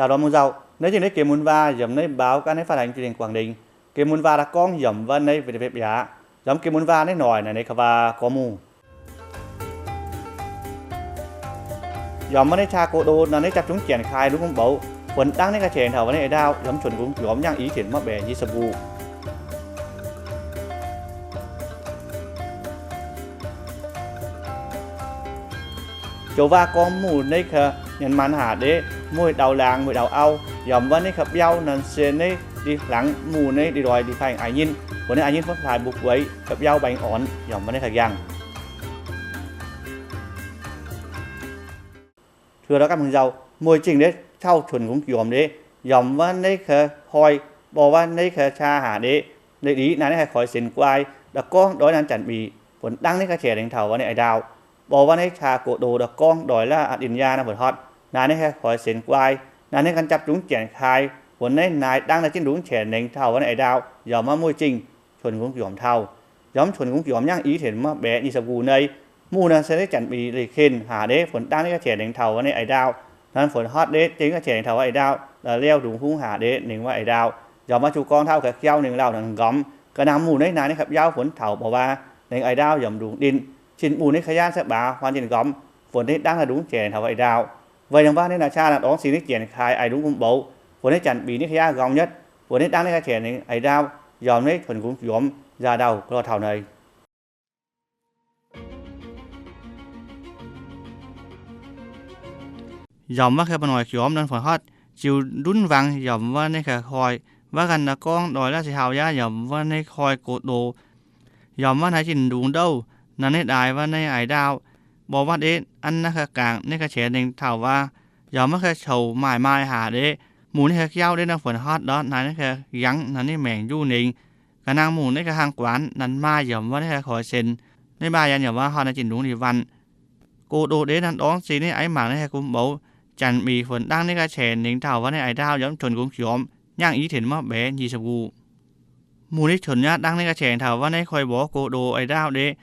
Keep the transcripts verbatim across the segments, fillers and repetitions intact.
Thảu đom ꞌmướng ꞌdạu ꞌnị ꞌchí ꞌnị ꞌkiến ꞌmún ꞌva dóm ꞌnị báo cá ꞌnị phát thanh truyền hình Quảng Ninh, ꞌkiến ꞌmún ꞌva đa ꞌcóng dóm ꞌva ꞌnị ꞌviạk ꞌviạk dá, dóm ꞌkiến ꞌmún ꞌva ꞌnị ꞌnọi ꞌnị ꞌnị ꞌkhạ ꞌva ꞌcọ ꞌmú dóm ꞌva ꞌnị ꞌchạ ꞌcộ đô ꞌnị ꞌnị chắp chúng chẻn khai đú ꞌcốn báu, phôn ꞌtáng ꞌnị ꞌkhạ chẻn thảu ꞌva ꞌnị ải đao dóm Chổn Cúng Kióm ꞌnhắng í thỉn ꞌmá bẻ ꞌnị ꞌsớ ꞌvu. ꞌCọ ꞌva ꞌcóng ꞌmú ꞌnị ꞌkhạ ꞌnhắng ꞌmắn hả đế, ꞌmí đaư lang ꞌmí đaư au, dóm ꞌva ꞌnị ꞌkhạ ꞌpéo ꞌnặn sia ꞌnị đi lăng ꞌmú ꞌnị đi đoi đi phanh ai ꞌnhín, phôn ꞌnị ai ꞌnhín phút lai búc quay ꞌkhạ ꞌpéo beng ón, dóm ꞌva ꞌnị ꞌkhạ dăng thưa đó các mừng giàu, ꞌmí ꞌchịnh đế ꞌchạu Chổn Cúng Kióm đế, dóm ꞌva ꞌnị ꞌkhạ khoi, ꞌpọ ꞌva ꞌnị ꞌkhạ ꞌchạ hả đế, ꞌnị đi ꞌnặn ꞌnị ꞌkhạ khói sên quai, đa ꞌcóng đói ꞌnặn chăn ꞌmí, phôn ꞌtáng ꞌnị ꞌkhạ chẻn neng thảu ꞌva ꞌnị ải đao, ꞌpọ ꞌva ꞌnị ꞌchạ ꞌcộ đô đa ꞌcóng đói ꞌlạ át in da ꞌnặn phôn ꞌhọt, ꞌnặn ꞌnị ꞌkhạ khói sên quai, ꞌnặn ꞌnị ꞌkhăn chắp chúng chẻn khai, phôn ꞌnị ꞌnị ꞌtáng ꞌnị ꞌchịn đúng chẻn neng thảu ꞌva ꞌnị ải đao, dóm ꞌva ꞌmí ꞌchịnh Chổn Cúng Kióm thảu. Dóm Chổn Cúng Kióm ꞌnhắng í thỉn ꞌmá bẻ ꞌnị ꞌsớ ꞌvu ꞌnị, ꞌmú ꞌnặn sia ꞌnị chăn ꞌmí đi khên hả đế, phôn ꞌtáng ꞌnị ꞌkhạ chẻn neng thảu ꞌva ꞌnị ải đao, ꞌnặn phôn ꞌhọt đế ꞌchịnh ꞌkhạ chẻn neng thảu ꞌva ꞌnị ải đao, đa ꞌlẹo đúng ꞌhung hả đế neng ꞌva ải đao, dóm ꞌva ꞌchu ꞌcóng ꞌthạu ꞌkhạ ꞌkiếu neng ꞌlẹo ꞌnặn gom, ꞌcọ ꞌnăng ꞌmú ꞌnị ꞌnặn ꞌnị ꞌkhạ ꞌpéo phôn thảu ꞌpọ ꞌva, neng ải đao dóm đúng đin, ꞌchịn ꞌmú ꞌnị ꞌkhạ dán ꞌsớ bá hoan ꞌchịn gom, phôn ꞌnị ꞌtáng ꞌnị đúng chẻn neng thảu ꞌva ải đao. ꞌVa dóm ꞌva ꞌnị ꞌnặn ꞌchạ ꞌnặn ꞌcóng sia ꞌnị chẻn khai ai đúng ꞌcốn báu, phôn ꞌnị chăn ꞌmí ꞌnị ꞌkhạ dán gom nhất, phôn ꞌnị ꞌtáng ꞌnị ꞌkhạ chẻn neng ải đao, dóm ꞌnị Chổn Cúng Kióm, da đaư ꞌcọ thảu ꞌnị. Dóm ꞌva ꞌkhạ ꞌmá ꞌnọi Kióm ꞌnặn phôn ꞌhọt, ꞌchịu đun văng dóm ꞌva ꞌnị ꞌkhạ khoi, ꞌva ꞌcắn đa ꞌcóng đói ꞌlạ ꞌsớ ꞌhụ dá dóm ꞌva ꞌnị khoi ꞌcộ đô, dóm ꞌva ꞌnị ꞌchịn đúng đaư, ꞌnặn ꞌnị đai ꞌva ꞌnị ải đao, ꞌpọ ꞌva đế ăn ꞌnị ꞌkhạ cang ꞌnị ꞌkhạ chẻn neng thảu ꞌva, dóm ꞌva ꞌkhạ sau mai mai hả đế, ꞌmú ꞌnị ꞌkhạ ꞌkiếu đế ꞌnặn phôn ꞌhọt đó ꞌnặn ꞌnị ꞌkhạ dăng ꞌnặn ꞌnị mẻng dú neng, ꞌcọ ꞌnăng ꞌmú ꞌnị ꞌkhạ ꞌhăng quán ꞌnặn ꞌmá dóm ꞌva ꞌnị ꞌkhạ khói sên, ꞌnị ꞌva dán dóm ꞌva ꞌhọt ꞌnặn ꞌchịn đúng đi văn. ꞌCộ đô đế ꞌnặn ꞌcóng sia ꞌnị ải mảng ꞌnị ꞌkhạ ꞌcốn báu, chăn ꞌmí phôn ꞌtáng ꞌnị ꞌkhạ chẻn neng thảu ꞌva ꞌnị ải đao dóm Chổn Cúng Kióm, ꞌnhắng í thỉn ꞌmá bẻ ꞌnị ꞌsớ ꞌvu. ꞌMú ꞌnị Chổn dán ꞌtáng ꞌnị ꞌkhạ chẻn thảu ꞌva ꞌnị khoi bók ꞌcộ đô ải đao đế,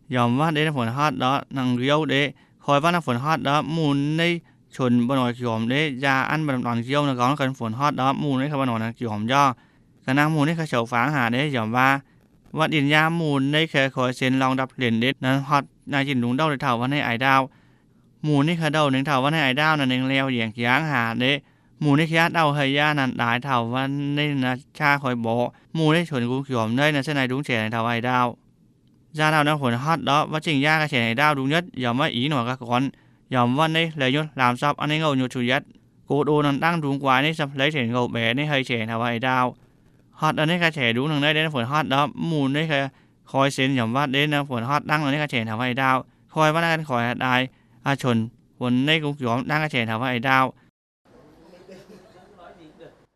dóm ꞌva đế ꞌnặn phôn ꞌhọt đó ꞌnặn ꞌdiu đế, khoi ꞌva ꞌnặn phôn ꞌhọt đó ꞌmú ꞌnị Chổn ꞌmá ꞌnọi Kióm đế, da ăn ꞌmá đăm đon ꞌdiu ꞌnặn gom ꞌcắn phôn ꞌhọt đó ꞌmú ꞌnị ꞌkhạ ꞌmá ꞌnọi ꞌnặn Kióm dó, ꞌcọ ꞌnăng ꞌmú ꞌnị ꞌkhạ sau phang hả đế dóm ꞌva, ꞌva đin da ꞌmú ꞌnị ꞌkhạ khói sên ꞌlống đắp lên đế ꞌnặn ꞌhọt ꞌnặn ꞌchịn đúng đaư đé thảu ꞌva ꞌnị ải đao. ꞌMú ꞌnị ꞌkhạ đaư neng thảu ꞌva ꞌnị ải đao ꞌnặn neng ꞌlẹo dẻng dáng hả đế, ꞌmú ꞌnị ꞌkhạ đaư ꞌhạy dá ꞌnặn đai thảu ꞌva ꞌnị ꞌnặn ꞌchạ khoi bók, ꞌmú ꞌnị Chổn Cúng Kióm ꞌnị ꞌnặn sia ꞌnị đúng chẻn neng thảu ꞌva ải đao. Da đaư ꞌnặn phôn ꞌhọt đó ꞌva ꞌchịnh dá ꞌkhạ chẻn ải đao đúng nhất, dóm ꞌva ꞌí ꞌnọi ꞌcọ cón, dóm ꞌva ꞌnị ꞌlẹo ꞌnhút ꞌlam sắp ăn ꞌnị ꞌngộ ꞌnhút ꞌchu dắt. ꞌCộ đô ꞌnặn ꞌtáng đúng quái ꞌnị sắp ꞌlẹo chẻn ꞌngộ bẻ ꞌnị ꞌhạy chẻn thảu ꞌva ải đao. ꞌHọt ăn ꞌnị ꞌkhạ chẻn đúng ꞌnặn đế ꞌnặn phôn ꞌhọt đó ꞌmú ꞌnị ꞌkhạ khói sên dóm ꞌva đế ꞌnặn phôn ꞌhọt ꞌtáng ꞌnặn ꞌnị ꞌkhạ chẻn thảu ꞌva ải đao. Khoi ꞌva ꞌnặn khoi đai, a Chổn, phôn ꞌnị Cúng Kióm ꞌtáng ꞌkhạ chẻn thảu ꞌva ải đao.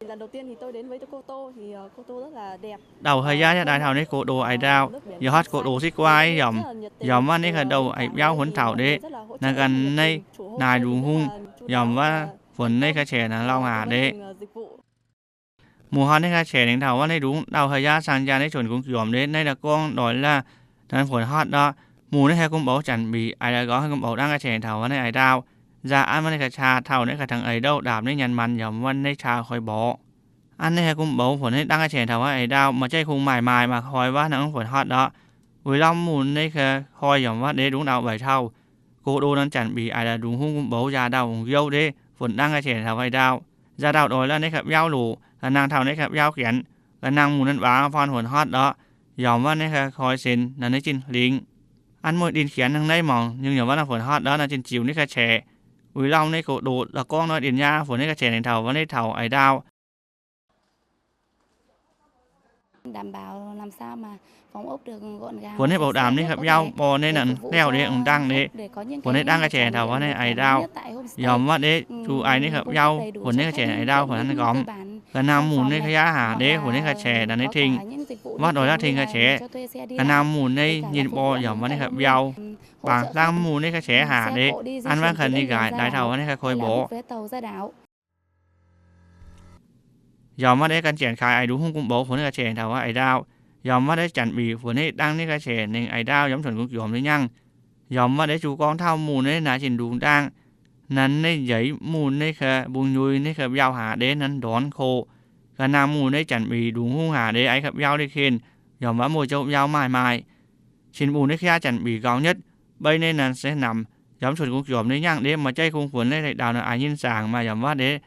Lần đầu tiên thì tôi đến với Cô Tô thì ờ, Cô Tô rất là đẹp. Đaư ꞌhạy dá dá đai thảu ꞌnị ꞌcộ đô ải đao, dú ꞌhọt ꞌcộ đô sí quái dóm, dóm ꞌva ꞌnị ꞌkhạ đaư ải ꞌpéo phôn thảu đế, ꞌnặn ꞌcắn ꞌnị, nai đúng ꞌhung, dóm ꞌva phôn ꞌnị ꞌkhạ chẻn ꞌnặn ꞌlống hả đế. ꞌMú ꞌhọt ꞌnị ꞌkhạ chẻn neng thảu ꞌva ꞌnị đúng, đaư ꞌhạy dá săng da ꞌnị Chổn Cúng Kióm đế, ꞌnị đa ꞌcóng đói ꞌlạ, ꞌnặn phôn ꞌhọt đó, ꞌmú ꞌnị ꞌkhạ ꞌcốn báu chăn ꞌmí, ải đao ꞌcọ ꞌcốn báu ꞌtáng ꞌkhạ chẻn thảu ꞌva ꞌnị ải đao. Da ăn ꞌva ꞌnị ꞌkhạ ꞌchạ thảu ꞌnị ꞌkhạ thăng ải đao đáp ꞌnị ꞌnhắng ꞌmắn dóm ꞌva ꞌnị ꞌchạ khoi bók. Ăn ꞌnị ꞌkhạ ꞌcốn báu phôn ꞌnị ꞌtáng ꞌkhạ chẻn thảu ꞌva ải đao, ꞌmá ꞌchí ꞌkhung mai mai ꞌmá khoi ꞌva ꞌnặn phôn ꞌhọt đó. Ui ꞌlống ꞌmú ꞌnị ꞌkhạ khoi dóm ꞌva đế đúng đaư ải thảu. ꞌCộ đô ꞌnặn chăn ꞌmí ải đao đúng ꞌhung ꞌcốn báu da đaư ꞌhung ꞌdiu đế, phôn ꞌtáng ꞌkhạ chẻn thảu ꞌva ải đao. Da đaư đói ꞌlạ ꞌnị ꞌkhạ ꞌpéo ꞌlụ, ꞌcọ ꞌnăng thảu ꞌnị ꞌkhạ ꞌpéo kiên, ꞌcọ ꞌnăng ꞌmú ꞌnặn báng ꞌphón phôn ꞌhọt đó, dóm ꞌva ꞌnị ꞌkhạ khói sên ꞌnặn ꞌnị ꞌchịn ꞌlính. Ăn ꞌmí đin kiên ꞌnặn ꞌnị mong, ꞌnhắng dóm ꞌva ꞌnặn phôn ꞌhọt đó ꞌnặn ꞌchịn ꞌchịu ꞌnị ꞌkhạ chẻn. Ui ꞌlống ꞌnị ꞌcộ đô đa ꞌcóng đói đin da, phôn ꞌnị ꞌkhạ chẻn neng thảu ꞌva ꞌnị thảu ải đao. Phôn ꞌnị bảo đảm ꞌnị ꞌkhạ ꞌpéo ꞌpọ ꞌnị ꞌnặn ꞌlẹo đế ꞌcốn ꞌtáng đế. Phôn ꞌnị ꞌtáng ꞌkhạ chẻn thảu ꞌva ꞌnị ải đao. Dóm ꞌva đế ꞌchu ai ꞌnị ꞌkhạ ꞌpéo, phôn ꞌnị ꞌkhạ chẻn ải đao phôn ꞌnặn gom. ꞌCọ ꞌnăng ꞌmú ꞌnị ꞌkhạ dá hả đế, phôn ꞌnị ꞌkhạ chẻn đa ꞌnị thinh. ꞌVa đói ꞌlạ thinh ꞌkhạ chẻn. ꞌCọ ꞌnăng ꞌmú ꞌnị ꞌnhịn ꞌpọ dóm ꞌva ꞌnị ꞌkhạ ꞌpéo. Pang ꞌláng ꞌmú ꞌnị ꞌkhạ chẻn hả đế. Ăn ꞌva ꞌkhặn ꞌnị gai đai thảu ꞌva ꞌnị ꞌkhạ khoi bók. Dóm ꞌva đế ꞌcắn chẻn khai ai đúng ꞌhung ꞌcốn báu, phôn ꞌnị ꞌkhạ chẻn thảu ꞌva ải đao. Dóm ꞌva đế chăn ꞌmí, phôn ꞌnị ꞌtáng ꞌnị ꞌkhạ chẻn neng ải đao, dóm Chổn Cúng Kióm ꞌnị ꞌnhắng. Dóm ꞌva đế ꞌchu ꞌcóng ꞌthạu ꞌmú ꞌnị ꞌnặn ꞌchịn đúng ꞌtáng. ꞌNặn ꞌnị dảy ꞌmụ ꞌnị ꞌkhạ bung nhui ꞌnị ꞌkhạ ꞌvạu hả đé ꞌnặn đón khổ. ꞌCọ ꞌnăng ꞌmụ ꞌnị chăn ꞌmí đúng ꞌhụ hả đé ải ꞌkhạ ꞌvạu đi khên, dỏm ꞌva ꞌmụ ꞌchọ ꞌvạu ꞌmại ꞌmại. ꞌSịn ꞌmụ ꞌnị ꞌkhạ chăn ꞌmí gau nhất, ꞌvạy ꞌnị ꞌnặn ꞌsớ nắm, dỏm chuôn cuông chom ꞌnị ꞌnhắng đé ꞌmá ꞌchạy khung khuôn ꞌlế đảy đao ꞌnặn ải ꞌnhịn sang ꞌmá dỏm ꞌva đé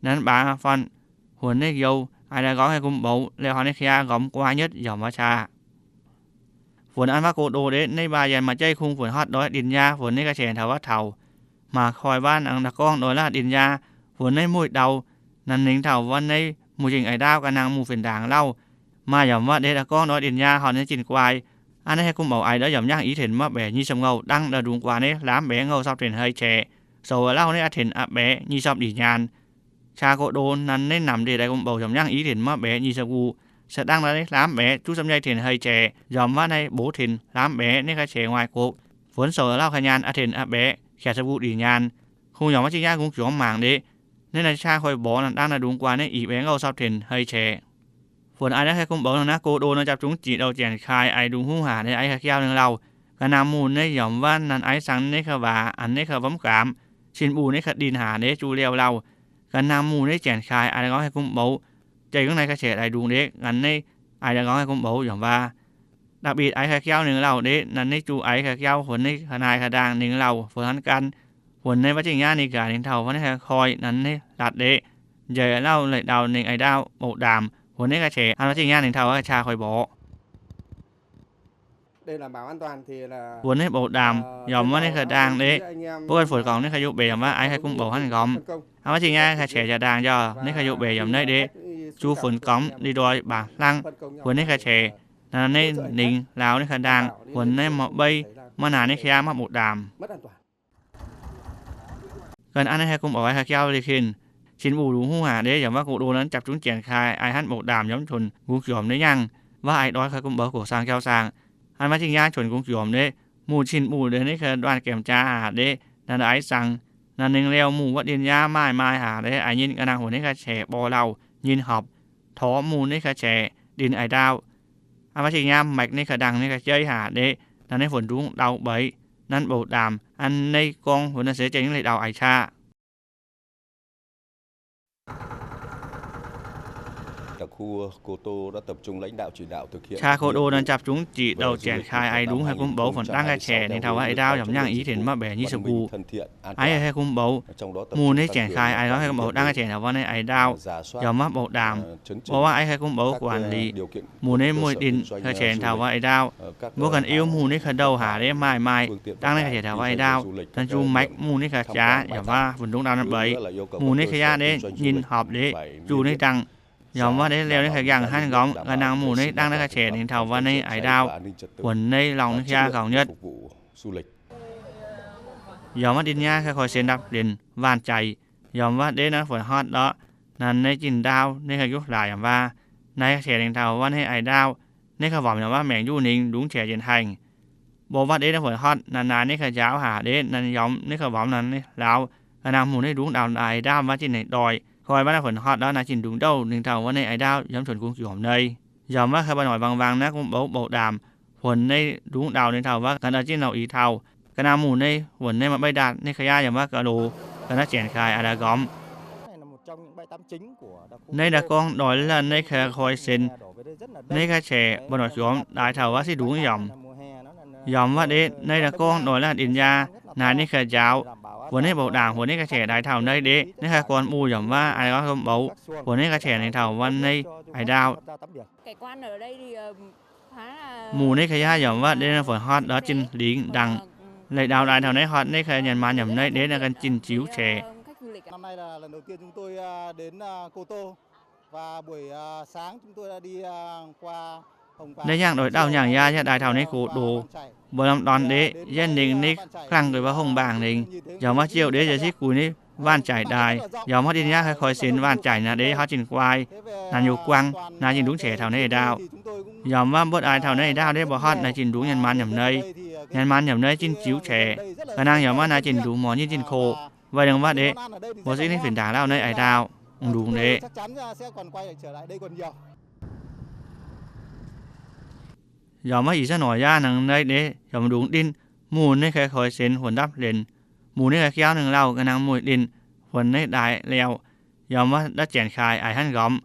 ꞌnặn bá ꞌphắn. Khuôn ꞌnị dú ải đa góng ꞌkhạ ꞌcum báu, ꞌlẹo hảư ꞌnị ꞌkhạ gom ꞌquá nhất dỏm ꞌva ꞌchạ. Khuôn ꞌnặn ꞌva ꞌcộ đô đé ꞌnị ꞌva ꞌdan ꞌmá ꞌchạy khung khuôn ꞌhọt đói Đin Nha, khuôn ꞌnị ꞌkhạ ꞌchẹ thảu ꞌva thảu. ꞌMá khỏi ꞌva ꞌnăng đa cóng đói ꞌlạ Đin Nha, khuôn ꞌnị ꞌmội đau. ꞌNặn ꞌnịnh thảu ꞌva ꞌnị ꞌmú ꞌchịnh ải đao ꞌcọ ꞌnăng ꞌmú phiến đang ꞌlạu. ꞌMá dỏm ꞌva đé đa cóng đói Đin Nha ꞌhọt ꞌnị ꞌchịn quai. Ăn ꞌnị ꞌkhạ ꞌcum báu ải đói dỏm ꞌnhắng í thên ꞌmá bẻ ꞌnị sắp ꞌngạu, đang đa đúng quán ꞌnị ꞌlám bẻ ꞌngạu sắp thên ꞌhạy ꞌchẹ. Sổ ꞌlạu ꞌnị ải thên ꞌa bẻ ꞌnị sắp đi nhăn. ꞌChạ ꞌcộ đô ꞌnặn ꞌnị nắm đi đảy ꞌcum báu dỏm ꞌnhắng í thên ꞌmá bẻ ꞌnị sắp ꞌgụ. ꞌSớ đang đa ꞌnị ꞌlám bẻ ꞌchu sắp ꞌnhạy thên ꞌhạy ꞌchẹ, dỏm ꞌva ꞌnị báu thên ꞌlám bẻ ꞌnị ꞌkhạ ꞌchẹ ꞌngoại cốc. Khuôn sổ ꞌlạu ꞌkhạ nhăn ải thên ꞌa bẻ ꞌkhạ sắp ꞌgụ đi nhăn. Khung dỏm ꞌva ꞌchí ꞌnhá cuông chom mảng đé. ꞌNị ꞌnặn ꞌchạ khỏi bók ꞌnặn đang đa đúng quán ꞌnị ải bẻ ꞌngạu sắp thên ꞌhạy ꞌchẹ. Khuôn ải ꞌnị ꞌkhạ ꞌcum báu ꞌnặn ꞌcộ đô ꞌnặn chắp chúng ꞌchí đao chẻn khai ải đúng ꞌhụ hả đé ải ꞌkhạ ꞌkhéo ꞌnưng ꞌlạu. ꞌCọ ꞌnăng ꞌmụ ꞌnị dỏm ꞌva ꞌnặn ải săng ꞌnị ꞌkhạ ꞌva ăn ꞌnị ꞌkhạ ꞌvắm cám. ꞌSịn ꞌmụ ꞌnị ꞌkhạ đin hả đé ꞌchu ꞌlẹo ꞌlạu. ꞌCọ ꞌnăng ꞌmụ ꞌnị chẻn khai ải đa góng ꞌkhạ ꞌcum báu. ꞌChạy ꞌcóng ꞌnị ꞌkhạ ꞌchẹ đảy đúng đé, ăn ꞌnị ải đa góng ꞌkhạ ꞌcum báu dỏm ꞌva. Đặc biệt ải ꞌkhạ ꞌkhéo ꞌnưng ꞌlạu đé, ꞌnặn ꞌnị ꞌchu ải ꞌkhạ ꞌkhéo khuôn ꞌnị ꞌkhạ ꞌnai ꞌkhạ đang ꞌnưng ꞌlạu, khuôn ꞌhắn căn. Khuôn ꞌnị ꞌva ꞌchí ꞌnhá ꞌnị ꞌcọ ꞌnịnh thảu ꞌva ꞌnị ꞌkhạ khỏi ꞌnặn ꞌnị ꞌlặt đé. ꞌDay ꞌlạu đảy đao ꞌnịnh ải đao báu đam. Khuôn ꞌnị ꞌkhạ ꞌchẹ ăn ꞌva ꞌchí ꞌnhá ꞌnịnh thảu ꞌchạ khỏi bók. Khuôn ꞌnị báu đam, dỏm ꞌva ꞌnị ꞌkhạ đang đé. Báu căn phôn cỏng ꞌnị ꞌkhạ dú bẻ dỏm ꞌva ải ꞌkhạ ꞌcum báu ꞌhặn gom. Ăn ꞌva ꞌchí ꞌnhá ꞌkhạ ꞌchẹ ꞌchạ đang ꞌchọ ꞌnị ꞌkhạ dú bẻ dỏm ꞌnị đé. ꞌChu phôn cỏng đi đói bả ꞌlăng. Khuôn ꞌnị ꞌkhạ ꞌchẹ ꞌnặn ꞌnị ꞌnịnh ꞌlạu ꞌnị ꞌkhạ đang. Khuôn ꞌnị ꞌmá ꞌvạy ꞌmá ꞌnặn ꞌnị ꞌkhạ ꞌmá báu đam. ꞌCọ ăn ꞌnị ꞌkhạ ꞌcum báu ải ꞌkhạ ꞌkhéo đi khên. ꞌSịn ꞌmụ đúng ꞌhụ hả đé dỏm ꞌva ꞌcộ đô ꞌnặn chắp chúng chẻn khai ải ꞌhặn báu đam dỏm chuôn cuông chom ꞌnị ꞌnhắng. ꞌVa ải đói ꞌkhạ ꞌcum báu ꞌcọ săng ꞌkhéo săng. Ăn ꞌva ꞌchí ꞌnhá chuôn cuông chom đé. ꞌMụ ꞌsịn ꞌmụ đé ꞌnị ꞌkhạ đoàn kiểm tra hả đé. ꞌNặn ải săng. ꞌNặn ꞌnưng ꞌlẹo ꞌmụ ꞌva Đin Nha ꞌmại ꞌmại hả đé. Ải ꞌnhịn ꞌcọ ꞌnăng khuôn ꞌnị ꞌkhạ ꞌchẹ bók ꞌlạu. ꞌNhịn ꞌhọp. Thó ꞌmụ ꞌnị ꞌkhạ ꞌchẹ đin ải đao. Ăn ꞌva ꞌchí ꞌnhá mẹc ꞌnị ꞌkhạ đang ꞌnị ꞌkhạ ꞌchí hả đé. ꞌNặn ꞌnị phôn đúng đau báu. ꞌNặn báu đam. Ăn ꞌnị cóng khuôn ꞌnặn ꞌsớ ꞌchí ꞌnị đảy đao ải ꞌchạ. Đặc khu Cô Tô đã tập trung lãnh đạo chỉ đạo thực hiện ꞌChạ ꞌcộ đô ꞌnặn chắp chúng ꞌchí đao chẻn khai ải đúng ꞌkhạ ꞌcum báu phôn đang ꞌkhạ ꞌchẹ ꞌnịnh thảu ꞌva ải đao dỏm ꞌnhắng í thên ꞌmá bẻ ꞌnị sắp ꞌgụ. Ải ꞌkhạ ꞌcum báu ꞌmụ ꞌnị chẻn khai ải đóng ꞌkhạ ꞌcum báu đang ꞌkhạ ꞌchẹ thảu ꞌva ꞌnị ải đao dỏm ꞌmá báu đam. Báu ꞌva ải ꞌkhạ ꞌcum báu quản lý. ꞌMụ ꞌnị ꞌmội đin ꞌkhạ ꞌchẹ thảu ꞌva ải đao. Báu căn ꞌiu ꞌmụ ꞌnị ꞌkhạ đao hả đé ꞌmại ꞌmại. Đang ꞌnị ꞌkhạ ꞌchẹ thảu ꞌva ải đao. ꞌNặn ꞌchu mẹc ꞌmụ ꞌnị ꞌkhạ ꞌchạ dỏm ꞌva phôn đúng đao ꞌnặn báu. ꞌMụ ꞌnị ꞌkhạ ꞌdệt ꞌnhịn ꞌhọp đé. ꞌChu ꞌnị đang. Dỏm ꞌva đé ꞌlẹo ꞌnị ꞌkhạ ꞌgáng ꞌhặn gom. ꞌCọ ꞌnăng ꞌmụ ꞌnị đang ꞌnị ꞌkhạ ꞌchẹ ꞌnịnh thảu ꞌva ꞌnị ải đao. Khuôn ꞌnị lòng ꞌnị ꞌkhạ gau nhất. Dỏm ꞌva Đin Nha ꞌkhạ khỏi sên đắp đên ꞌván chaư. Dỏm ꞌva đé ꞌnặn phôn ꞌhọt đé. ꞌNặn ꞌnị ꞌchịn đao ꞌnị ꞌkhạ dú lai dỏm ꞌva ꞌnị ꞌkhạ ꞌchẹ ꞌnịnh thảu ꞌva ꞌnị ải đao. ꞌNị ꞌkhạ bỏm dỏm ꞌva mẻng dú ꞌnịnh đúng ꞌchẹ ꞌdệt ꞌhại. Báu ꞌva đé ꞌnặn phôn ꞌhọt ꞌnặn ꞌnị ꞌkhạ dáo hả đé ꞌnặn dỏm ꞌnị ꞌkhạ bỏm ꞌnặn ꞌnị ꞌlạu. ꞌCọ ꞌnăng ꞌmụ ꞌnị đúng đao ải đao ꞌva ꞌchịn ꞌnị đoi. Khỏi ꞌva ꞌnặn phôn ꞌhọt đé ꞌnặn ꞌchịn đúng đao ꞌnịnh thảu ꞌva ꞌnị ải đao dỏm chuôn cuông chom ꞌnị. Dỏm ꞌva ꞌkhạ ꞌva ꞌnọi bang bang ꞌnặn ꞌcum báu báu đam. Phôn ꞌnị đúng đao ꞌnịnh thảu ꞌva ꞌcọ ꞌnặn ꞌchịn đao ải đao. ꞌCọ ꞌnăng ꞌmụ ꞌnị phôn ꞌnị ꞌmá báu đam ꞌnị ꞌkhạ dỏm ꞌva ꞌcọ đô. ꞌCọ ꞌnặn chẻn khai ải đao gom. ꞌNị đa cóng đói ꞌlạ ꞌnị ꞌkhạ khỏi sên. ꞌNị ꞌkhạ ꞌchẹ ꞌva ꞌnọi chom đảy thảu ꞌva ꞌsị đúng dỏm. Dỏm ꞌva đé ꞌnị đa cóng đói ꞌlạ Đin Nha ꞌnặn ꞌnị ꞌkhạ dáo. Phôn ꞌnị báu đam phôn ꞌnị ꞌkhạ ꞌchẹ đảy thảu ꞌnị đé. ꞌNị ꞌkhạ ꞌcốn ꞌmụ dỏm ꞌva ải đao ꞌcum báu. Phôn ꞌnị ꞌkhạ ꞌchẹ ꞌnịnh thảu ꞌva ꞌnị ải đao. ꞌMụ ꞌnị ꞌkhạ dăm dỏm ꞌva đé ꞌnặn phôn ꞌhọt đé ꞌchịn lính đang. ꞌLẹo đao đảy thảu ꞌnị ꞌhọt ꞌnị ꞌkhạ nhăn man dỏm ꞌnị đé ꞌnặn ꞌcọ ꞌchịn chíu ꞌchẹ. Năm nay là lần đầu tiên chúng tôi, à, đến, à, Cô Tô. Và buổi, à, sáng chúng tôi đã đi, à, qua Hồng Bàng. ꞌNị ꞌnhắng đói đau ꞌnhắng ꞌdệt ꞌdệt đảy thảu ꞌnị ꞌcộ đô. Báu ꞌlắm đón đé ꞌdệt ꞌnịnh ꞌnị ꞌkhăng ꞌcọ ꞌva Hồng Bàng ꞌnịnh. Dỏm ꞌva ꞌchiêu đé ꞌdệt ꞌsị cú ꞌnị ꞌván chaư đảy. Dỏm ꞌva Đin Nha ꞌkhạ khỏi sên ꞌván chaư ꞌnặn đé ꞌhọt ꞌchịn quai. ꞌNặn dú quăng ꞌnặn ꞌchịn đúng ꞌchẹ thảu ꞌnị ải đao. Dỏm ꞌva bớt ải thảu ꞌnị ải đao đé báu ꞌhọt ꞌnặn ꞌchịn đúng nhăn man dỏm ꞌnị. Nhăn man dỏm ꞌnị ꞌchịn chíu ꞌchẹ. ꞌCọ ꞌnăng dỏm ꞌva ꞌnặn ꞌchịn đúng ꞌmo ꞌnhịn ꞌchịn khổ. ꞌVa đương ꞌva đé. Báu ꞌsịn ꞌnị phiến đang ꞌlạu ꞌnị ải đao. Ung đúng đé. Dỏm ꞌva ꞌnị ꞌsớ ꞌnọi ꞌnặn ꞌnị đé. Dỏm đúng đin. ꞌMụ ꞌnị ꞌkhạ khỏi sên phôn đắp đên. ꞌMự ꞌnị ꞌkhạy ꞌkháo ꞌnưng ꞌlẹo ꞌcọ ꞌnăng ꞌmự đin, khuôn ꞌnị đai ꞌlẹo, dỏm ꞌva đa chẻn khai ai ꞌhăn gom.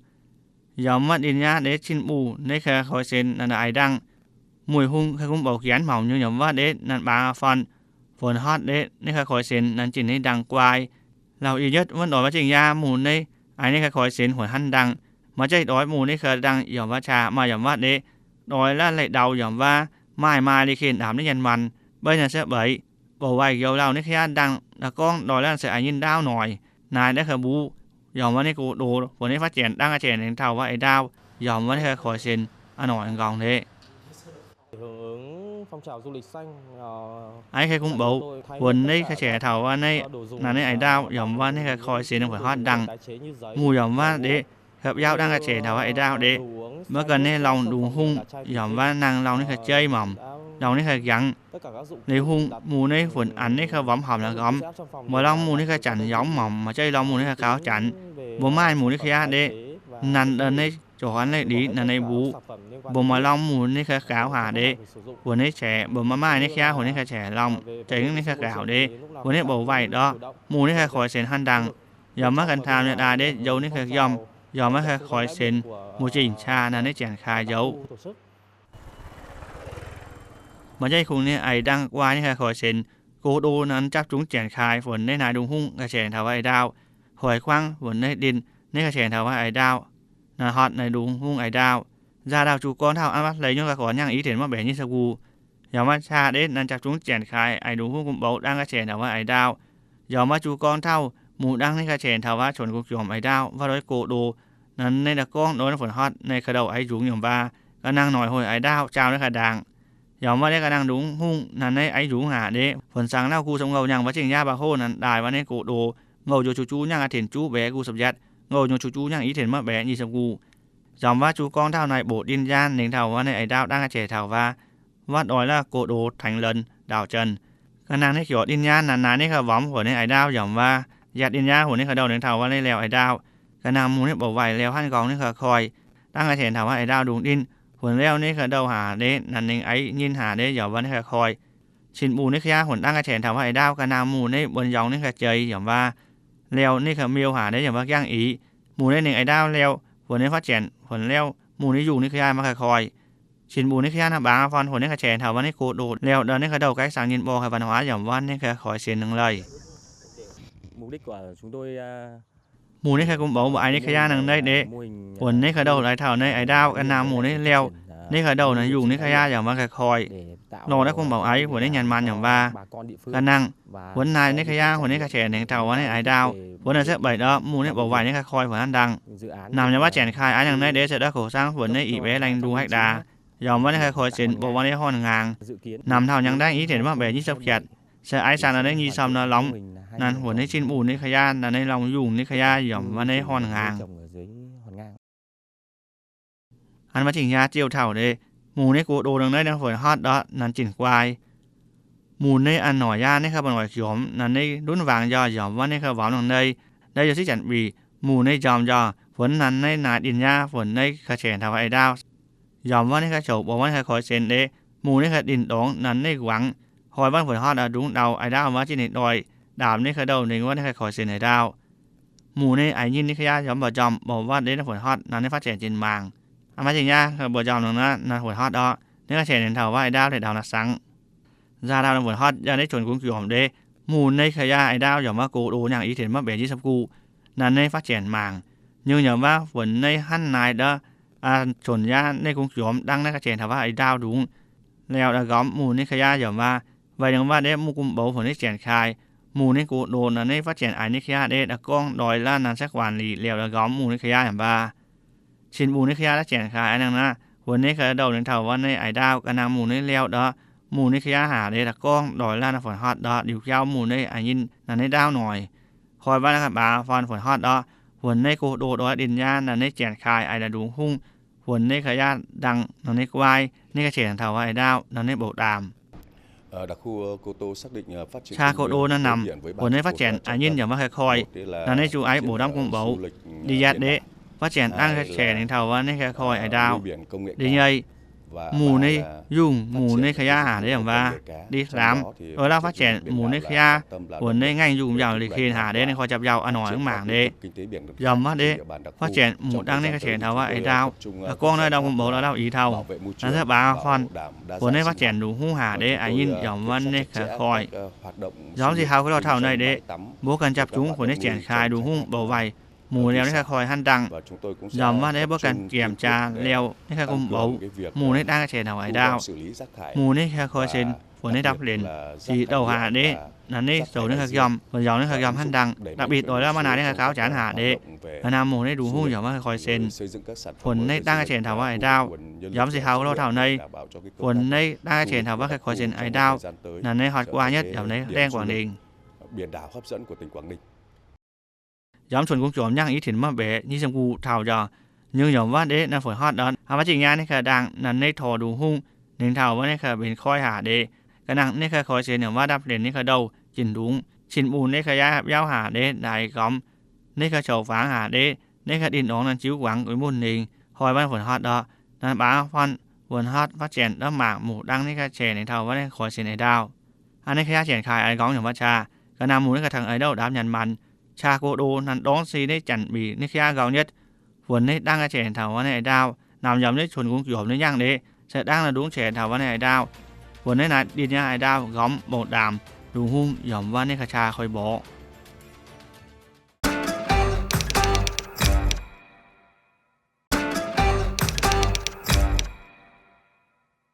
Dỏm ꞌva đin ꞌnhá đé ꞌchịn ꞌmự ꞌnị ꞌkhạy khỏi sên ꞌnặn ai ꞌdặng. ꞌMự ꞌhung ꞌkhạy ꞌcốn báu khiến mỏng ꞌnhứng dỏm ꞌva đé ꞌnặn bá ꞌphắn. Phôn ꞌhọt đé ꞌnị ꞌkhạy khỏi sên ꞌnặn ꞌchịn ꞌnị ꞌdặng ꞌquái. Lỏ ꞌnhá ꞌdệt ꞌva đoi ꞌva ꞌchịn ꞌnhá ꞌmự ꞌnị, ai ꞌnị ꞌkhạy khỏi sên khuôn ꞌhăn ꞌdặng. ꞌMá ꞌchái đoi ꞌmự ꞌnị ꞌkhạy ꞌdặng dỏm ꞌva ꞌchạ ꞌmá dỏm ꞌva đé. Đoi ꞌlạ ꞌlạy đau dỏm ꞌva, ꞌmạy ꞌmá ꞌlị khên đam ꞌnị ꞌnhăn mẳn. Báu ꞌnhá ꞌsớ báu, báu ꞌvạy dú ꞌlẹo ꞌnị ꞌkhạy ꞌdặng, đa ꞌcóng đoi ꞌlạ ꞌsớ ai ꞌnhín đao ꞌnọi. ꞌNái đé ꞌkhạy bú, dỏm ꞌva ꞌnị ꞌcọ đô, phôn ꞌnị phát triển ꞌtáng ꞌcạ chẻn neng thảu ꞌva ai đao, dỏm ꞌva ꞌnị ꞌkhạy khỏi sên, ꞌnọi ꞌnưng ꞌcóng đé. Hưởng ứng phong trào du lịch xanh, ờ, Ai ꞌkhạy ꞌcốn báu, phôn ꞌnị ꞌkhạy chẻn thảu ꞌva ꞌnị, ꞌnặn ꞌnị ai đao, dỏm ꞌva ꞌnị ꞌkhạy khỏi sên ꞌnặn phôn ꞌhọt ꞌdặng. ꞌMự dỏm ꞌva đé, khắp dao ꞌtáng ꞌcạ chẻn thảu ꞌva ai đao đé. ꞌMá ꞌcọ ꞌnị ꞌlống đu ꞌhung, dỏm ꞌva ꞌnăng ꞌlống ꞌnị ꞌkhạy ꞌchới mỏng, ꞌlống ꞌnị ꞌkhạy gắng. Đé ꞌhung, ꞌmự ꞌnị phôn ăn ꞌnị ꞌkhạy vắm hỏm ꞌlạ gom. ꞌMá ꞌlống ꞌmự ꞌnị ꞌkhạy chăn dỏm mỏng, ꞌmá ꞌchái ꞌlống ꞌmự ꞌnị ꞌkhạy cáo chăn. Báu ꞌmạy ꞌmự ꞌnị ꞌkhạy đé. ꞌNặn đa ꞌnị, ꞌchọ ꞌhăn ꞌlạy đi, ꞌnặn ꞌnị bú. Báu ꞌmá ꞌlống ꞌmự ꞌnị ꞌkhạy cáo hả đé. Phôn ꞌnị chẻn, báu ꞌmá ꞌmạy ꞌnị ꞌkhạy, phôn ꞌnị ꞌkhạy chẻn ꞌlống. Chẻn ꞌnị ꞌkhạy cáo đé. Phôn ꞌnị báu ꞌvạy đó. ꞌMự ꞌnị ꞌkhạy khỏi sên ꞌhăn ꞌdặng. Dỏm ꞌva căn tham ꞌnị đa đé, dú ꞌnị ꞌkhạy dỏm. Dỏm ꞌva ꞌkhạy khỏi sên, ꞌmự ꞌchịn ꞌchạ ꞌnặn ꞌnị chẻn khai dú. ꞌMá ꞌchái ꞌkhung ꞌnị ai ꞌdặng ꞌquái ꞌnị ꞌkhạy khỏi sên, ꞌcọ đô ꞌnặn chắp chúng chẻn khai, phôn ꞌnị ꞌnái đu ꞌhung ꞌcạ chẻn thảu ꞌva ai đao. Khỏi ꞌquáng, phôn ꞌnị đin, ꞌnị ꞌcạ chẻn thảu ꞌva ai đao. ꞌNặn ꞌhọt ꞌnái đu ꞌhung ai đao. Da đao ꞌchu ꞌcón ꞌthạu ăn ꞌmá ꞌlạy ꞌnhắng ꞌcọ ꞌnhắng í thên ꞌmá bẻo ꞌnị sắp ꞌcọ. Dỏm ꞌva ꞌchạ đé ꞌnặn chắp chúng chẻn khai, ai đu ꞌhung ꞌcốn báu ꞌtáng ꞌcạ chẻn thảu ꞌva ai đao. Dỏm ꞌva ꞌchu ꞌcón ꞌthạu, ꞌmự ꞌtáng ꞌnị ꞌcạ chẻn thảu ꞌva chuôn ꞌcốn chom ai đao, ꞌva đoi ꞌcọ đô. ꞌNặn ꞌnị đa ꞌcóng đoi ꞌnặn phôn ꞌhọt ꞌnị ꞌkhạy đao ai dú dỏm ꞌva. ꞌCọ ꞌnăng ꞌnọi ꞌhội ai đao, ꞌchạu ꞌnị ꞌkhạy đang. Dỏm ꞌva đé ꞌcọ ꞌnăng đu ꞌhung, ꞌnặn ꞌnị ai dú hả đé. Phôn săng ꞌlẹo ꞌcọ sông ꞌgau ꞌnhắng ꞌva ꞌchịn ꞌnhá bá ꞌhô ꞌnặn đai ꞌva ꞌnị ꞌcọ đô. ꞌNgau dú ꞌchu ꞌchu ꞌnhắng ꞌcọ thên ꞌchu bẻo ꞌcọ sắp ꞌdệt. ꞌNgau dú ꞌchu ꞌchu ꞌnhắng í thên ꞌmá bẻo ꞌnị sắp ꞌcọ. Dỏm ꞌva ꞌchu ꞌcón ꞌthạu ꞌnái báu đin ꞌnhá ꞌneng thảu ꞌva ꞌnị ai đao ꞌtáng ꞌcạ chẻn thảu ꞌva. ꞌVa đoi ꞌlạ ꞌcọ đô théng lơn, đảo trần. ꞌCọ ꞌnăng ꞌnị ꞌchọ đin ꞌnhá ꞌnặn ꞌnái ꞌnị ꞌkhạy vắm, phôn ꞌnị ai đao dỏm ꞌva. ꞌDệt đin ꞌnhá, phôn ꞌnị ꞌkhạy đao ꞌneng thảu ꞌva ꞌnị ꞌlẹo ai đao. ꞌCọ ꞌnăng ꞌmự ꞌnị báu ꞌvạy ꞌlẹo ꞌhăn ꞌcóng ꞌnị ꞌkhạy khỏi. ꞌTáng ꞌcạ chẻn thảu ꞌva ai đao đu đin. Phôn ꞌlẹo ꞌnị ꞌkhạy đao hả đé, ꞌnặn ꞌneng ai ꞌnhín hả đé, dỏm ꞌva ꞌnị ꞌkhạy khỏi. ꞌChịn ꞌmự ꞌnị ꞌkhạy, phôn ꞌtáng ꞌcạ chẻn thảu ꞌva ai đao, ꞌcọ ꞌnăng ꞌmự ꞌnị bón dỏng ꞌnị ꞌkhạy ꞌchới, dỏm ꞌva. ꞌLẹo ꞌnị ꞌkhạy ꞌmêu hả đé, dỏm ꞌva ꞌkiáng ꞌnị. ꞌMự ꞌnị ꞌneng ai đao ꞌlẹo, phôn ꞌnị phát triển, phôn ꞌlẹo, ꞌmự ꞌnị dú ꞌnị ꞌkhạy ꞌmá ꞌkhạy khỏi. ꞌChịn ꞌmự ꞌnị ꞌkhạy ꞌnhá bá ꞌphắn, phôn ꞌnị ꞌcạ chẻn thảu ꞌva ꞌnị ꞌcọ đô, ꞌlẹo đa ꞌnị ꞌkhạy đao kék săng ꞌnhín bók ꞌkhạy văn hóa, dỏm ꞌva ꞌnị ꞌkhạy khỏi sên ꞌnưng ꞌlới. Mục đích của chúng tôi, à, ꞌMự ꞌnị ꞌkhạy ꞌcốn báu báu ai ꞌnị ꞌkhạy ꞌnhá ꞌnăng đé đé. Phôn ꞌnị ꞌkhạy đao đai thảu ꞌnị ai đao, ꞌcọ ꞌnăng ꞌmự ꞌnị ꞌlẹo. ꞌNị ꞌkhạy đao ꞌnặn dú ꞌnị ꞌkhạy dỏm ꞌva ꞌkhạy khỏi. Lo đa ꞌcốn báu ai, phôn ꞌnị ꞌnhăn mẳn dỏm ꞌva. ꞌCọ ꞌnăng. Phôn ꞌnị ꞌnị ꞌkhạy, phôn ꞌnị ꞌcạ chẻn ꞌneng thảu ꞌva ꞌnị ai đao. Phôn ꞌnị ꞌsớ báu đó, ꞌmự ꞌnị báu ꞌvạy ꞌnị ꞌkhạy khỏi, phôn ꞌnặn đang. ꞌNặn dỏm ꞌva chẻn khai ai ꞌnăng ꞌnị đé, ꞌsớ đa khổ sáng, phôn ꞌnị ꞌnị báu ꞌlẹng đu héc đa. Dỏm ꞌva ꞌnị ꞌkhạy khỏi sên, báu ꞌva ꞌnị ꞌhọn ngang. ꞌNặn thảu ꞌnhắng đang í thên ꞌmá bẻo ꞌnị sắp ꞌkhẹt. ꞌSớ ai săng ꞌnặn ꞌnị ꞌnhí sắm ꞌnặn ꞌlống. ꞌNặn phôn ꞌnị ꞌchịn ꞌmự ꞌnị ꞌkhạy, ꞌnặn ꞌnị ꞌlống dú ꞌnị ꞌkhạy, dỏm ꞌva ꞌnị ꞌhọn ngang. Ăn ꞌva ꞌchịn ꞌnhá ꞌchịu thảu đé. ꞌMự ꞌnị ꞌcọ đô ꞌnăng ꞌnị ꞌnặn phôn ꞌhọt đó, ꞌnặn ꞌchịn ꞌquái. ꞌMự ꞌnị ăn ꞌnọi ꞌnhá ꞌnị ꞌkhạy báu ꞌnọi khiốm, ꞌnặn ꞌnị đun vang dú, dỏm ꞌva ꞌnị ꞌkhạy vắm ꞌnăng ꞌnị. Đa dú ꞌsí chăn ꞌpi, ꞌmự ꞌnị dỏm dú. Phôn ꞌnặn ꞌnị ꞌnái đin ꞌnhá, phôn ꞌnị ꞌcạ chẻn thảu ꞌva ai đao. Dỏm ꞌva ꞌnị ꞌkhạy chảu, báu ꞌva ꞌnị ꞌkhạy khỏi sên đé. ꞌMự ꞌnị ꞌkhạy đin đong, ꞌnặn ꞌnị quảng. Khỏi ꞌva phôn ꞌhọt đó đun đao, ai đao ꞌva ꞌchịn ꞌnị đoi. Đam ꞌnị ꞌkhạy đao ꞌneng ꞌva ꞌnị ꞌkhạy khỏi sên ai đao. ꞌMự ꞌnị ai ꞌnhín ꞌnị ꞌkhạy dỏm báu dỏm, báu ꞌva đé ꞌnặn phôn ꞌhọt, ꞌnặn ꞌnị phát chẻn ꞌchịn mảng. Ăn ꞌva ꞌchịn ꞌnhá, báu dỏm ꞌnăng ꞌnặn, ꞌnặn phôn ꞌhọt đó. ꞌNị ꞌcạ chẻn ꞌneng thảu ꞌva ai đao, đảy đao ꞌnặn săng. Da đao ꞌnặn phôn ꞌhọt, dú ꞌnị chuôn ꞌcốn khiốm đé. ꞌMự ꞌnị ꞌkhạy ai đao, dỏm ꞌva ꞌcọ đô ꞌnhắng í thên ꞌmá bẻo ꞌnị sắp ꞌcọ. ꞌNặn ꞌnị phát chẻn mảng. ꞌNhứng dỏm ꞌva, phôn ꞌnị ꞌhăn ꞌnái đó. A, chuôn ꞌnhá ꞌnị ꞌcốn khiốm, đang ꞌnị ꞌcạ chẻn thảu ꞌva ai đao đu. ꞌLẹo đa gom ꞌmự ꞌnị ꞌkhạy dỏm ꞌva. ꞌVạy ꞌnưng ꞌva đé ꞌmự ꞌcốn báu phôn ꞌnị chẻn khai. ꞌMự ꞌnị ꞌcọ đô ꞌnặn ꞌnị phát chẻn ai ꞌnị ꞌkhạy đé, đa ꞌcóng đoi ꞌlạ ꞌnặn sắp quản lý, ꞌlẹo đa gom ꞌmự ꞌnị ꞌkhạy dỏm ꞌva. ꞌChịn ꞌmự ꞌnị ꞌkhạy đa chẻn khai ai ꞌnăng ꞌnặn. Phôn ꞌnị ꞌkhạy đao ꞌneng thảu ꞌva ꞌnị ai đao, ꞌcọ ꞌnăng ꞌmự ꞌnị ꞌlẹo đó. ꞌMự ꞌnị ꞌkhạy hả đé, đa ꞌcóng đoi ꞌlạ ꞌnặn phôn ꞌhọt đó, điêu khéo ꞌmự ꞌnị ai ꞌnhín, ꞌnặn ꞌnị đao ꞌnọi. Khỏi ꞌva ꞌnị ꞌkhạy bá ꞌphắn phôn ꞌhọt đó. Phôn ꞌnị ꞌcọ đô đoi đin ꞌnhá, ꞌnặn ꞌnị chẻn khai ai đa đu ꞌhung. Phôn ꞌnị ꞌkhạy đang, ꞌnặn ꞌnị ꞌquái, ꞌnị ꞌcạ chẻn thảu ꞌva ai đao, ꞌnặn ꞌnị báu đam. Ờ, đặc khu, ờ, Cô Tô xác định, ờ, phát triển ꞌSa kinh ꞌCọ đô tế ꞌnặn ꞌnặm, tuyến phôn ꞌnị phát chtriển ai ꞌnhín dỏm ꞌva ꞌkhạy khỏi. Một đấy là ꞌNặn ꞌnị ꞌchu ai báu đăm ꞌcốn báu. Đi dắt đé, phát chtriển đang ꞌcạ chẻn ꞌneng thảu ꞌva ꞌnị ꞌkhạy khỏi ai đao. Đi nhây, Mù ꞌnị ꞌdung mù ꞌnị khả ꞌdạk hả đé ꞌdam ꞌva đi ꞌlám. Ơ ꞌlạ phát triển mù ꞌnị khả ꞌdạk, ꞌcốn ꞌnị ꞌngáy ꞌdung dao đi khên hả đé ꞌnị khói chắp dao ăn ꞌnọi ꞌmướng mảng đé. Dom ꞌva đé phát triển mù ꞌtáng ꞌnị khả ꞌchẹn thảu ꞌva ải đao, ꞌcốn ꞌnị đao ꞌcốn báu ꞌlạ đao ꞌnị thảu. ꞌNặn ꞌsớ bá ꞌphắn ꞌcốn ꞌnị phát triển đu ꞌhung hả đé ải ꞌnhín dom ꞌva ꞌnị khả khói. Dom ꞌsị hảư ꞌcọ ꞌlạ thảu ꞌnị đé báu căn chắp chúng ꞌcốn ꞌnị ꞌchẹn khai đu ꞌhung báu vảy. Mù ꞌlẹo ꞌnị khả khói ꞌhăn đăng. Dom ꞌva đé báu căn kiểm tra ꞌlẹo ꞌnị khả ꞌcốn báu. Mù ꞌnị ꞌtáng khả ꞌchẹn thảu ải đao, mù ꞌnị khả khói sên ꞌcốn ꞌnị đắp lên ꞌchí đao hả đé. ꞌNặn ꞌnị sổ ꞌnị khả ꞌdóm, ꞌcốn dao ꞌnị khả ꞌdóm ꞌhăn đăng. Đặc biệt ꞌtoi ꞌlạ ꞌmá nả ꞌnị khả cáo chán hả đé. ꞌCọ ꞌnặn mù ꞌnị đu ꞌhung dom ꞌva khả khói sên ꞌcốn ꞌnị ꞌtáng khả ꞌchẹn thảu ꞌva ải đao. Dom ꞌsị hảư ꞌcọ ꞌlạ thảu ꞌnị ꞌcốn ꞌnị ꞌtáng khả ꞌchẹn thảu ꞌva khả khói sên ải đao. ꞌNặn ꞌnị ꞌhọt ꞌquá nhất dom ꞌnị ꞌtếng Quảng Ninh. Dom chuôn ꞌcốn chom ꞌnhắng ꞌnị thỉn ꞌmá bẻ ꞌnị ꞌsướng ꞌcú thảu dao. ꞌNhứng dom ꞌva đé ꞌnặn phôn ꞌhọt đón ꞌva ꞌchí ꞌnhá ꞌnị khả đang. ꞌNặn ꞌnị tho đu ꞌhung ꞌnịn thảu ꞌva ꞌnị khả pên khói hả đé. ꞌCọ ꞌnặn ꞌnị khả khói sên dom ꞌva đắp lên ꞌnị khả đao ꞌchịn đung ꞌchịn mù ꞌnị khả ꞌdạk ꞌdạu hả đé đai cắm ꞌnị khả chảu phang hả đé. ꞌNị khả đin ong ꞌnặn chíu quảng ꞌcúi ꞌmôn ꞌnịn. ꞌKhói ꞌva phôn ꞌhọt đón ꞌnặn bá ꞌphắn phôn ꞌhọt phát triển đón mảng mù ꞌtáng ꞌnị khả ꞌchẹn thảu ꞌva ꞌnị khói sên ải đao. ꞌNặn ꞌnị khả ꞌchẹn khai ải góng dom ꞌva cha. ꞌCọ ꞌnặn mù ꞌnị khả thăng ải đao đáp nhẳn mẳn cha ꞌcọ đu ꞌnặn đón ꞌsị ꞌnị chăn ꞌpi ꞌnị khả ꞌgao nhất. ꞌCốn ꞌnị ꞌtáng khả ꞌchẹn thảu ꞌva ꞌnị ải đao. ꞌNặn dom ꞌnị chuôn ꞌcốn chom ꞌnị ꞌnhắng đé ꞌsớ ꞌtáng ꞌnặn đung ꞌchẹn thảu ꞌva ꞌnị ải đao. ꞌCốn ꞌnị ꞌnặn đin ꞌnhá ải đao góm báu đam đu ꞌhung dom ꞌva ꞌnị khả cha khói bók.